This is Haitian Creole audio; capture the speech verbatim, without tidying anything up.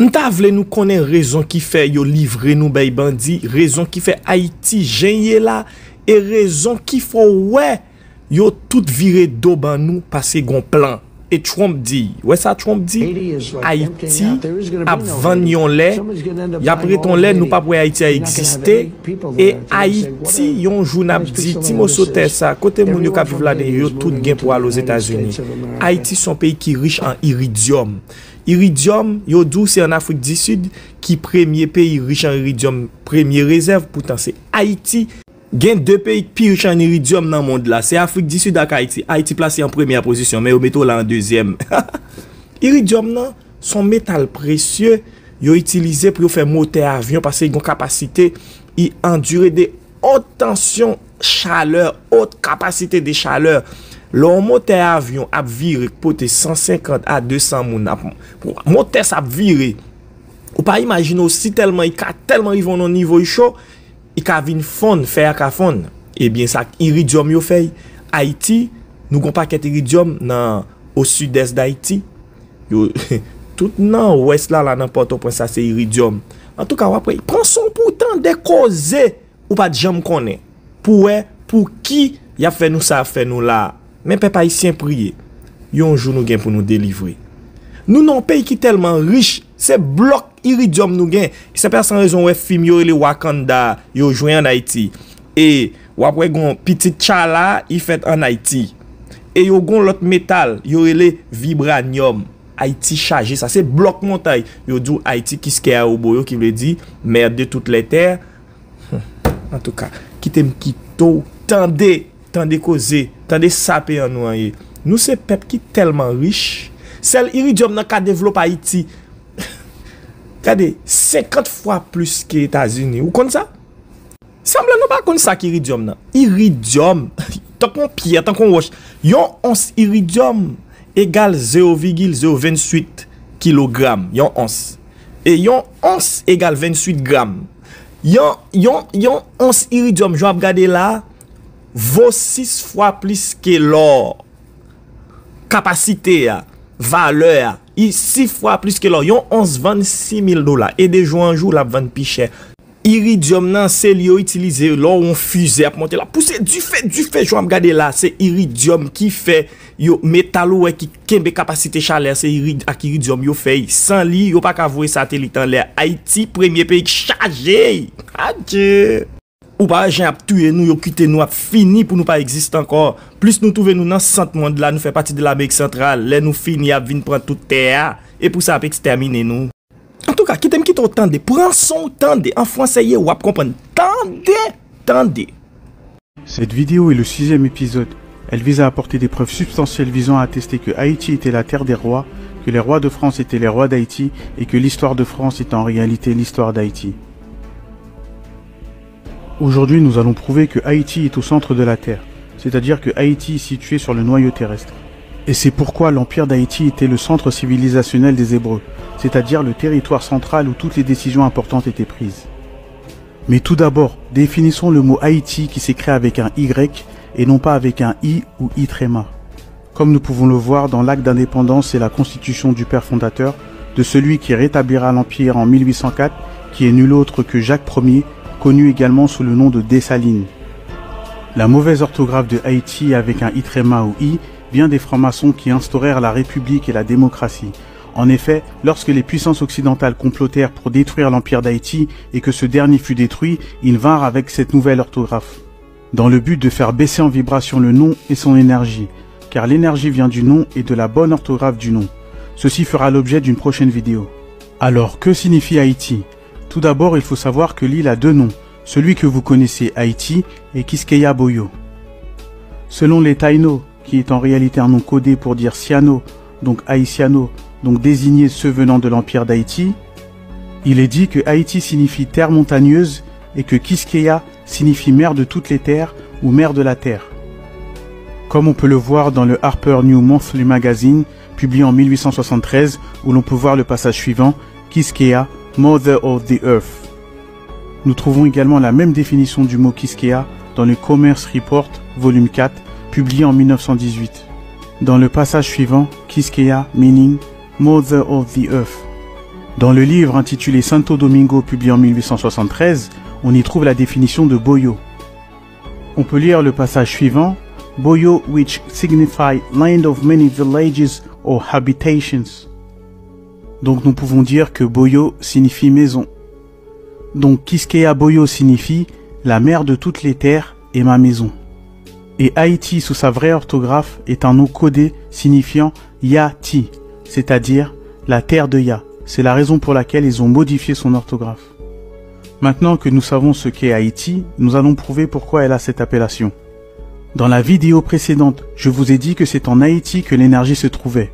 M ta vle nou konnen rezon ki fè yo livre nou bay bandi, rezon ki fè Ayiti jan l ye la, e rezon ki fè w wè yo tout vire do ban nou paske gon plan. E Trump di, wè sa Trump di? Ayiti ap vann yon lè, y ap ret yon lè, nou p ap wè Ayiti a egziste. E Ayiti, yon jou n ap di, ti moso tè sa, kote moun yo k ap viv ladan yo, yo tout gen pou al Ozetazini. Ayiti se yon peyi ki rich an iridyòm. Iridyòm, yo di w se an Afrik di Sid ki premye peyi rich an iridyòm, premye rezèv, poutan se Ayiti. Gen de peyi k pi rich an iridyòm nan mond la, se Afrik di Sid ak Ayiti. Ayiti plase an premyè pozisyon, men yo mete w la an dezyèm. Iridyòm nan, se yon metal presye yo itilize pou yo fè motè avyon, paske li gen yon kapasite, li andire de haute tension chaleur, haute capacité de chaleur. Lè yon motè avyon ap vire, k pote san senkant a de san moun, ap, motè sa ap vire. Ou pa imajine w si tèlman li ka tèlman rive nan yon nivo, li cho, li ka vin fonn, fè a ka fonn. Ebyen, sa k iridyòm yo fè. Ayiti, nou gon pakèt iridyòm nan, o sidès Dayiti. Yo, tout nan wès la, la nan Pòtoprens, sa se iridyòm. Antouka, w ap wè, pran son pou w tande koze ou pa t janm konnen. Pou w wè pou ki y ap fè nou sa y ap fè nou la a. Men pèp ayisyen priye. Yon jou nou gen pou nou delivre. Nou nan yon peyi ki tèlman rich, se blòk iridyòm nou gen. Se pa san rezon w wè fim yo rele Wakanda yo jwe ann Ayiti. E w ap wè gon pitit T'Challa, li fèt ann Ayiti. E yo gon lòt metal, yo rele vibranyòm. Ayiti chaje sa. Se blòk montay. Yo di w Ayiti Kiskeya Oboyo, ki vle di mère de toutes les terres. Antouka, kite m kite w tande, tande koze, tande sa peyi an nou an ye. Nou se pèp ki tèlman rich, sèl iridyòm nan ka devlope Ayiti. Gade, senkant fwa plis ke Etazini. Ou konn sa? Sanble nou pa konn sa k iridyòm nan. Iridyòm, tankou yon pyè, tankou yon wòch. Yon ons iridyòm egal zewo vigil zewo venntuit kilogram, yon ons. E yon ons egal venntuit gram. Yon, yon, yon ons iridyòm, jan w ap gade la a, vo sis fwa plis ke lò. Kapasite a, valè a, i sis fwa plis ke lò. Yon ons vann sis mil dola. E de jou an jou, l ap vann pi chè. Iridyòm nan, se li yo itilize lè w wè yon fize ap monte, l ap pouse dife, dife, jan w ap gade la, se iridyòm ki fè yo, metal ou wè ki kenbe kapasite chalè, se iri-, ak iridyòm yo fè l. San li, yo pa ka voye satelit anlè. Ayiti, premye peyi k chaje. Adye! Ou pa wè jan y ap touye nou, yo kite nou ap fini pou nou pa egziste ankò. Plis nou twouve nou nan sant mond la, nou fè pati de Lamerik Santral. Lè nou fini, y ap vin pran tout tè a. E pou sa, y ap ekstèmine nou. Antouka, kite m kite w tande. Pran son w tande. An fransè ye, w ap konprann. Tande! Tande! Cette vidéo est le sixième épisode. Elle vise à apporter des preuves substantielles visant à attester que Haïti était la terre des rois, que les rois de France étaient les rois d'Haïti et que l'histoire de France est en réalité l'histoire d'Haïti. Aujourd'hui, nous allons prouver que Haïti est au centre de la Terre, c'est-à-dire que Haïti est situé sur le noyau terrestre. Et c'est pourquoi l'Empire d'Haïti était le centre civilisationnel des Hébreux, c'est-à-dire le territoire central où toutes les décisions importantes étaient prises. Mais tout d'abord, définissons le mot Haïti qui s'écrit avec un Y et non pas avec un I ou I tréma. Comme nous pouvons le voir dans l'acte d'indépendance et la constitution du père fondateur, de celui qui rétablira l'Empire en mille huit cent quatre, qui est nul autre que Jacques premier, connu également sous le nom de Dessalines. La mauvaise orthographe de Haïti avec un I tréma ou I vient des francs-maçons qui instaurèrent la République et la démocratie. En effet, lorsque les puissances occidentales complotèrent pour détruire l'Empire d'Haïti et que ce dernier fut détruit, ils vinrent avec cette nouvelle orthographe, dans le but de faire baisser en vibration le nom et son énergie, car l'énergie vient du nom et de la bonne orthographe du nom. Ceci fera l'objet d'une prochaine vidéo. Alors, que signifie Haïti ? Tout d'abord, il faut savoir que l'île a deux noms, celui que vous connaissez, Haïti, et Quisqueya Boyo. Selon les Taïno, qui est en réalité un nom codé pour dire Siano, donc Haitiano, donc désigner ceux venant de l'Empire d'Haïti, il est dit que Haïti signifie terre montagneuse et que Quisqueya signifie mère de toutes les terres ou mère de la terre. Comme on peut le voir dans le Harper New Monthly Magazine, publié en mille huit cent soixante-treize, où l'on peut voir le passage suivant, Quisqueya, Mother of the Earth. Nous trouvons également la même définition du mot Quisqueya dans le Commerce Report, volume quatre, publié en mille neuf cent dix-huit. Dans le passage suivant, Quisqueya, meaning Mother of the Earth. Dans le livre intitulé Santo Domingo, publié en mille huit cent soixante-treize, on y trouve la définition de Boyo. On peut lire le passage suivant, Boyo, which signify land of many villages or habitations. Donc nous pouvons dire que Boyo signifie maison. Donc Quisqueya Boyo signifie la mer de toutes les terres est ma maison. Et Haïti, sous sa vraie orthographe, est un nom codé signifiant Yati, c'est-à-dire la terre de Ya. C'est la raison pour laquelle ils ont modifié son orthographe. Maintenant que nous savons ce qu'est Haïti, nous allons prouver pourquoi elle a cette appellation. Dans la vidéo précédente, je vous ai dit que c'est en Haïti que l'énergie se trouvait.